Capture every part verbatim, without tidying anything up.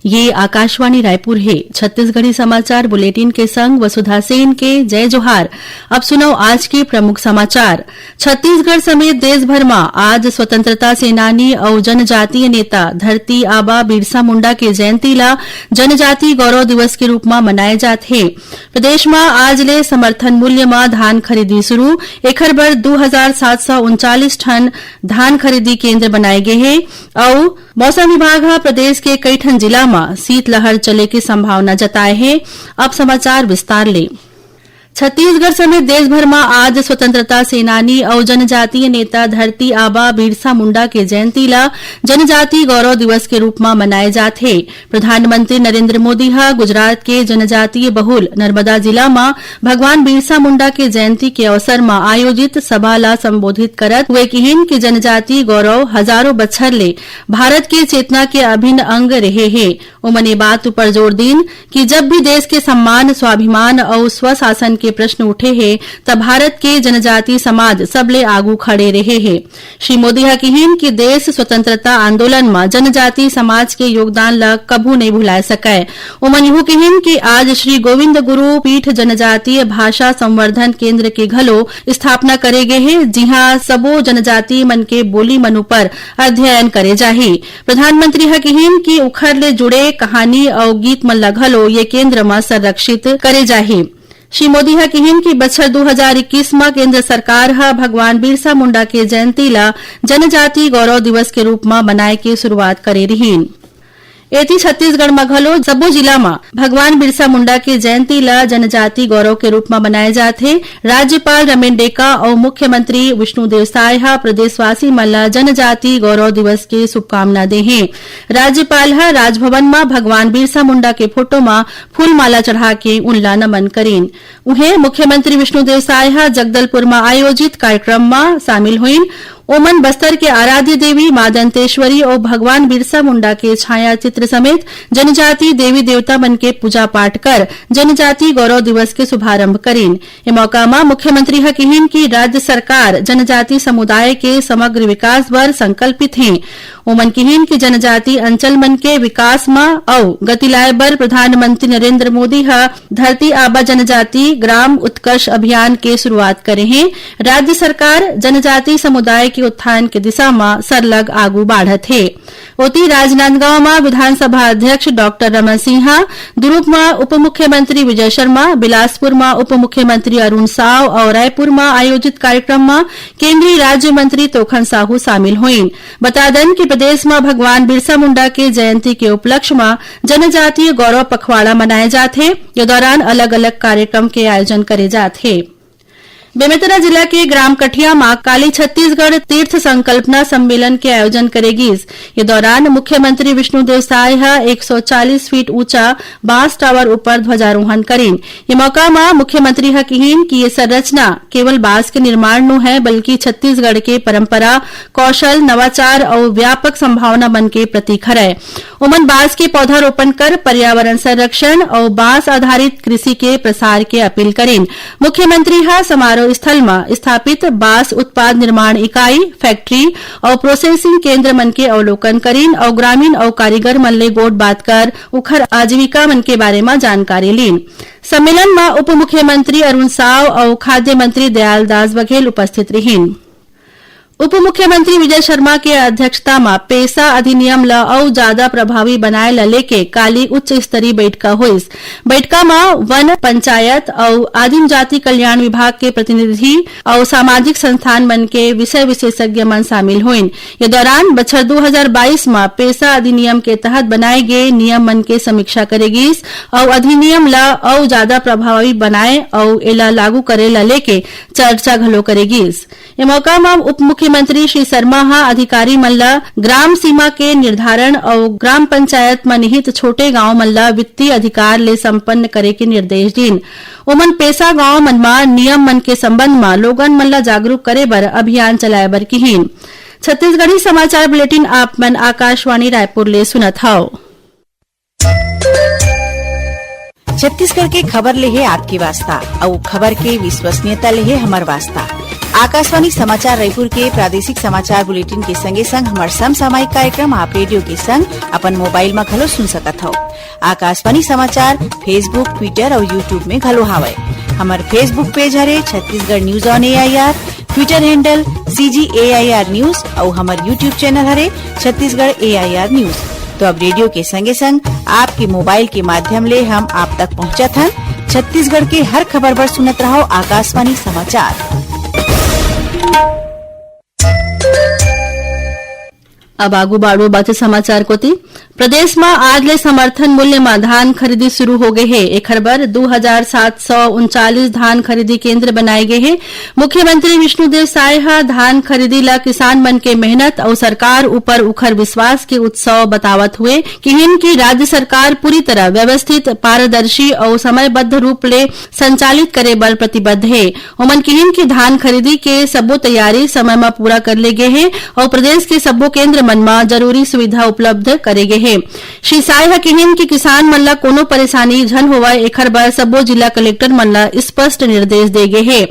ये आकाशवाणी रायपुर हे। छत्तीसगढ़ी समाचार बुलेटिन के संग वसुधा सेन के जय जोहार। अब सुनव आज के प्रमुख समाचार। छत्तीसगढ़ समेत देश भर म आज स्वतंत्रता सेनानी अउ जनजातीय नेता धरती आबा बिरसा मुंडा के जयंती ला जनजाति गौरव दिवस के रूप म मनाए जात हे। प्रदेश म आज ले समर्थन मूल्य म धान खरीदी शुरू, एखर बर दू हजार सात सौ उनचालीस ठन धान खरीदी केंद्र बनाए गे हे। अउ मौसम विभाग ह प्रदेश के कई ठन जिला म शीतलहर चले के संभावना जताए हे। अब समाचार विस्तार ले। छत्तीसगढ़ समेत देश भर म आज स्वतंत्रता सेनानी अउ जनजातीय नेता धरती आबा बिरसा मुंडा के जयंती ला जनजाति गौरव दिवस के रूप म मनाए जात हे। प्रधानमंत्री नरेंद्र मोदी ह गुजरात के जनजातीय बहुल नर्मदा जिला म भगवान बिरसा मुंडा के जयंती के अवसर म आयोजित सभा ला संबोधित करत हुए किहिन कि जनजाति गौरव हजारों बछर ले भारत के चेतना के अभिन्न अंग रहे हे। ओमन ये बात ऊपर जोर दीन कि जब भी देश के सम्मान, स्वाभिमान अउ स्वशासन के प्रश्न उठे हे, त भारत के जनजाति समाज सबले आगू खड़े रहे हे। श्री मोदी ह किहिन कि देश स्वतंत्रता आंदोलन म जनजाति समाज के योगदान ल कभू नइ भुलाए सकय। ओमन इहू किहिन कि आज श्री गोविंद गुरु पीठ जनजातीय भाषा संवर्धन केंद्र के घलो स्थापना करे गे हे, जिहां सबो जनजाति मन के बोली मन ऊपर अध्ययन करे जाही। प्रधानमंत्री ह किहिन कि उखर ले जुड़े कहानी अउ गीत मन ल घलो ये केंद्र म संरक्षित करे जाही। श्री मोदी ह किहिन कि बछर दू हजार इक्कीस म केंद्र सरकार ह भगवान बिरसा मुंडा के जयंती ल जनजाति गौरव दिवस के रूप म मनाए के शुरुआत करे रिहिन। एती छत्तीसगढ़ म घलो सबो जिला म भगवान बिरसा मुंडा के जयंती ल जनजाति गौरव के रूप म मनाए जात हे। राज्यपाल रमेन डेका अउ मुख्यमंत्री विष्णुदेव साय ह प्रदेशवासी मन ल जनजाति गौरव दिवस के शुभकामना दे हे। राज्यपाल ह राजभवन म भगवान बिरसा मुंडा के फोटो म फूलमाला चढ़ा के उनला नमन करीन। उहें, मुख्यमंत्री विष्णुदेव साय ह जगदलपुर म आयोजित कार्यक्रम म शामिल होइन। ओमन बस्तर के आराध्य देवी मां दंतेश्वरी अउ भगवान बिरसा मुंडा के छाया चित्र समेत जनजाति देवी देवता मन के पूजा पाठ कर जनजाति गौरव दिवस के शुभारंभ करीन। ए मौका म मुख्यमंत्री ह किहिन कि राज्य सरकार जनजाति समुदाय के समग्र विकास बर संकल्पित हे। ओमन किहिन कि जनजाति अंचल मन के विकास म अउ गति लाए बर प्रधानमंत्री नरेंद्र मोदी ह धरती आबा जनजाति ग्राम उत्कर्ष अभियान के शुरुआत करे हे। राज्य सरकार जनजाति समुदाय के उत्थान के दिशा म सरलग आगू बाढ़त हे। ओती राजनांदगांव म विधानसभा अध्यक्ष डॉक्टर रमन सिंहा, दुरूग म उप मुख्यमंत्री विजय शर्मा, बिलासपुर म उप मुख्यमंत्री अरुण साव अउ रायपुर म आयोजित कार्यक्रम म केंद्रीय राज्य मंत्री तोखन साहू शामिल होइन। बता दन कि प्रदेश म भगवान बिरसा मुंडा के जयंती के उपलक्ष्य म जनजातीय गौरव पखवाड़ा मनाए जात हे। ये दौरान अलग-अलग कार्यक्रम के आयोजन करे जात हे। बेमेतरा जिला के ग्राम कठिया म काली छत्तीसगढ़ तीर्थ संकल्पना सम्मेलन के आयोजन करे गिस। ये दौरान मुख्यमंत्री विष्णुदेव साय ह एक सौ चालीस फीट ऊंचा बांस टावर ऊपर ध्वजारोहण करिन। ये मौका म मुख्यमंत्री ह किहिन कि ये संरचना केवल बांस के निर्माण नो है, बल्कि छत्तीसगढ़ के परंपरा, कौशल, नवाचार अउ व्यापक संभावना मन के प्रतीक हरय। ओमन बांस के पौधारोपण कर पर्यावरण संरक्षण अउ बांस आधारित कृषि के प्रसार के अपील करिन। मुख्यमंत्री ह समारोह स्थल म स्थापित बांस उत्पाद निर्माण इकाई, फैक्ट्री अउ प्रोसेसिंग केंद्र मन के अवलोकन करिन अउ ग्रामीण अउ कारीगर मन ले गोठ बात कर उखर आजीविका मन के बारे म जानकारी लीन। सम्मेलन म उप मुख्यमंत्री अरुण साव अउ खाद्य मंत्री दयाल दास बघेल उपस्थित रिहिन। उप मुख्यमंत्री विजय शर्मा के अध्यक्षता म पेसा अधिनियम ल अउ जादा प्रभावी बनाए ल लेके काली उच्च स्तरीय बैठका होइस। बैठका म वन, पंचायत अउ आदिम जाति कल्याण विभाग के प्रतिनिधि अउ सामाजिक संस्थान मन के विषय विशेषज्ञ मन शामिल होइन। ये दौरान बछर दू हजार बाईस म पेसा अधिनियम के तहत बनाए गे नियम मन के समीक्षा करे गिस अउ अधिनियम ल अउ जादा प्रभावी बनाए अउ एला लागू करे ल लेके चर्चा घलो करे गिस। ए मौका म उप मुख्यमंत्री श्री शर्मा ह अधिकारी मन ल ग्राम सीमा के निर्धारण अउ ग्राम पंचायत म निहित छोटे गांव मन ल वित्तीय अधिकार ले संपन्न करे के निर्देश दीन। ओमन पेसा गांव मन म नियम मन के संबंध म लोगन मन ल जागरूक करे बर अभियान चलाए बर किहीन। छत्तीसगढ़ी समाचार बुलेटिन आप मन आकाशवाणी रायपुर ले सुनत हव। छत्तीसगढ़ के खबर ले हे आपके वास्ता, अउ खबर के विश्वसनीयता ले हे हमर वास्ता। आकाशवाणी समाचार रायपुर के प्रादेशिक समाचार बुलेटिन के संगे संग हमर समसामयिक कार्यक्रम आप रेडियो के संग अपन मोबाइल म घलो सुन सकत हव। आकाशवाणी समाचार Facebook, Twitter अउ YouTube में घलो हावय। हमर Facebook पेज हरे Chhattisgarh news on AIR, Twitter handle CG AIR news अउ हमर YouTube चैनल हरे छत्तीसगढ़ एआईआर न्यूज। तो अब रेडियो के संगे संग आपके मोबाइल के माध्यम ले हम आप तक पहुंचत हन। छत्तीसगढ़ के हर खबर बर सुनत रहव आकाशवाणी समाचार। अब आगू बाढ़बो बाचे समाचार कोति। प्रदेश म आज ले समर्थन मूल्य म धान खरीदी शुरू हो गे हे। एखर बर दू हजार सात सौ उनचालीस धान खरीदी केंद्र बनाए गे हे। मुख्यमंत्री विष्णुदेव साय ह धान खरीदी ल किसान मन के मेहनत अउ सरकार ऊपर उखर विश्वास के उत्सव बतावत हुए किहिन कि राज्य सरकार पूरी तरह व्यवस्थित, पारदर्शी अउ समयबद्ध रूप ले संचालित करे बर प्रतिबद्ध हे। ओमन किहिन कि धान खरीदी के सब्बो तैयारी समय म पूरा कर ले गे हे अउ प्रदेश के सब्बो केंद्र मन म जरूरी सुविधा उपलब्ध करे गे हे। श्री साय ह किहिन कि किसान मन ल कोनो परेशानी झन होवय, एखर बर सब्बो जिला कलेक्टर मन ल स्पष्ट निर्देश दे गे हे।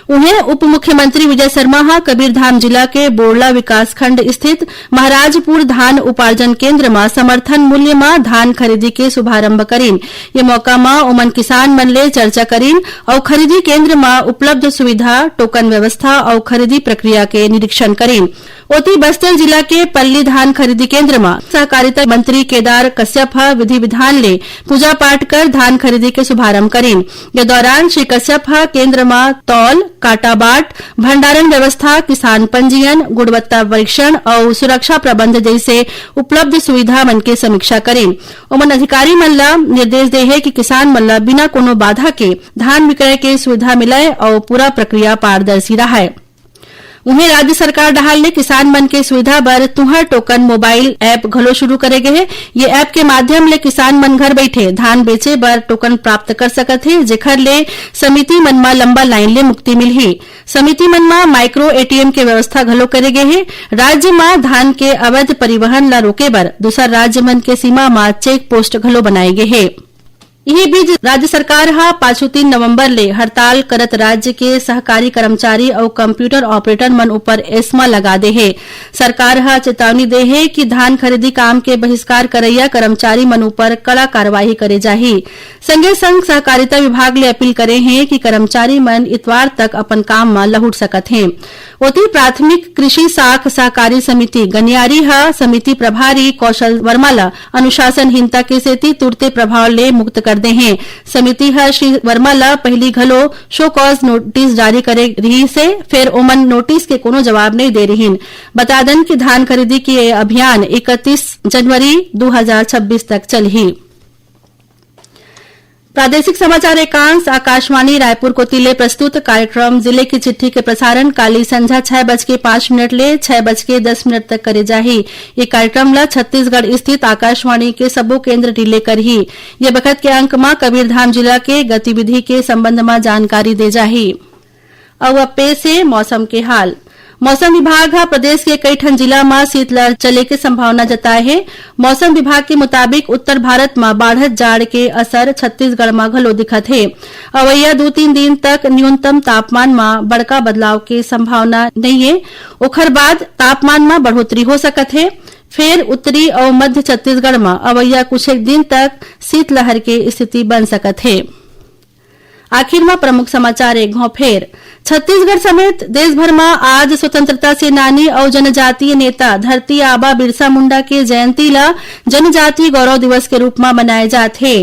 उहें, उप मुख्यमंत्री विजय शर्मा ह कबीरधाम जिला के बोड़ला विकासखंड स्थित महाराजपुर धान उपार्जन केंद्र म समर्थन मूल्य म धान खरीदी के शुभारंभ करिन। ये मौका म ओमन किसान मन ले चर्चा करिन अउ खरीदी केंद्र म उपलब्ध सुविधा, टोकन व्यवस्था अउ खरीदी प्रक्रिया के निरीक्षण करिन। ओती, बस्तर जिला के पल्ली धान खरीदी केंद्र म सहकारिता मंत्री केदार कश्यप ह विधि विधान ले पूजा पाठ कर धान खरीदी के शुभारंभ करिन। ये दौरान श्री कश्यप ह केंद्र म तौल, काटा बाट, भंडारण व्यवस्था, किसान पंजीयन, गुणवत्ता परीक्षण अउ सुरक्षा प्रबंध जइसे उपलब्ध सुविधा मन के समीक्षा करिन। ओमन अधिकारी मन ल निर्देश दे हे कि किसान मन ल बिना कोनो बाधा के धान विक्रय के सुविधा मिलय अउ पूरा प्रक्रिया पारदर्शी रहय। उहें, राज्य सरकार डहार ले किसान मन के सुविधा बर तुंहर टोकन मोबाइल ऐप घलो शुरू करे गे हे। ये ऐप के माध्यम ले किसान मन घर बइठे धान बेचे बर टोकन प्राप्त कर सकत हे, जेखर ले समिति मन म लंबा लाइन ले मुक्ति मिलही। समिति मन म माइक्रो एटीएम के व्यवस्था घलो करे गे हे। राज्य म धान के अवैध परिवहन ल रोके बर दूसर राज्य मन के सीमा म चेक पोस्ट घलो बनाए गे हे। इही बीच, राज्य सरकार ह पाछू तीन नवंबर ले हड़ताल करत राज्य के सहकारी कर्मचारी अउ कंप्यूटर ऑपरेटर मन ऊपर एस्मा लगा दे हे। सरकार ह चेतावनी दे हे कि धान खरीदी काम के बहिष्कार करइया कर्मचारी मन ऊपर कड़ा कार्रवाई करे जाही। संगे संग सहकारिता विभाग ले अपील करे हे कि कर्मचारी मन इतवार तक अपन काम म लहुट सकत हें। ओती, प्राथमिक कृषि साख सहकारी समिति गनियारी ह समिति प्रभारी कौशल वर्मा ल अनुशासनहीनता के सेती तुरते प्रभाव ले मुक्त कर दे हे। समिति ह श्री वर्मा ल पहिली घलो शो कॉज नोटिस जारी करे रिहिस हे, फेर ओमन नोटिस के कोनो जवाब नइ दे रिहिन। बता दन कि धान खरीदी के ये अभियान इकतीस जनवरी दू हजार छब्बीस तक चलही। प्रादेशिक समाचार एकांश आकाशवाणी रायपुर कोति ले प्रस्तुत कार्यक्रम जिले की चिट्ठी के प्रसारण काली संझा छह बज के पाँच मिनट ले छह बज के दस मिनट तक करे जाही। ये कार्यक्रम ल छत्तीसगढ़ स्थित आकाशवाणी के सबो केंद्र रिले करही। ये बखत के अंक म कबीरधाम जिला के गतिविधि के संबंध म जानकारी दे जाही। अउ अब पेश हे मौसम के हाल। मौसम विभाग ह प्रदेश के कई ठन जिला म शीतलहर चले के संभावना जताए हे। मौसम विभाग के मुताबिक, उत्तर भारत म बाढ़त जाड़ के असर छत्तीसगढ़ म घलो दिखत हे। अवइया दू तीन दिन तक न्यूनतम तापमान म बड़का बदलाव के संभावना नइये। ओखर बाद तापमान म बढ़ोतरी हो सकत हे। फेर उत्तरी अउ मध्य छत्तीसगढ़ म अवइया कुछ एक दिन तक शीतलहर के स्थिति बन सकत हे। आखिर म प्रमुख समाचार एक घौं फेर। छत्तीसगढ़ समेत देश भर म आज स्वतंत्रता सेनानी अउ जनजातीय नेता धरती आबा बिरसा मुंडा के जयंती ल जनजातीय गौरव दिवस के रूप म मनाए जात हे।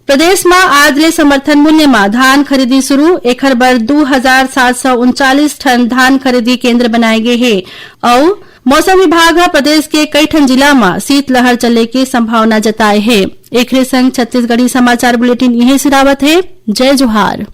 प्रदेश म आज ले समर्थन मूल्य म धान खरीदी शुरू, एखर बर दू हजार सात सौ उनचालीस ठन धान खरीदी केंद्र बनाए गे हे। अउ मौसम विभाग ह प्रदेश के कई ठन जिला म शीतलहर चले के संभावना जताए हे। एखरे संग छत्तीसगढ़ी समाचार बुलेटिन इहें सिरावत हे। जय जोहार।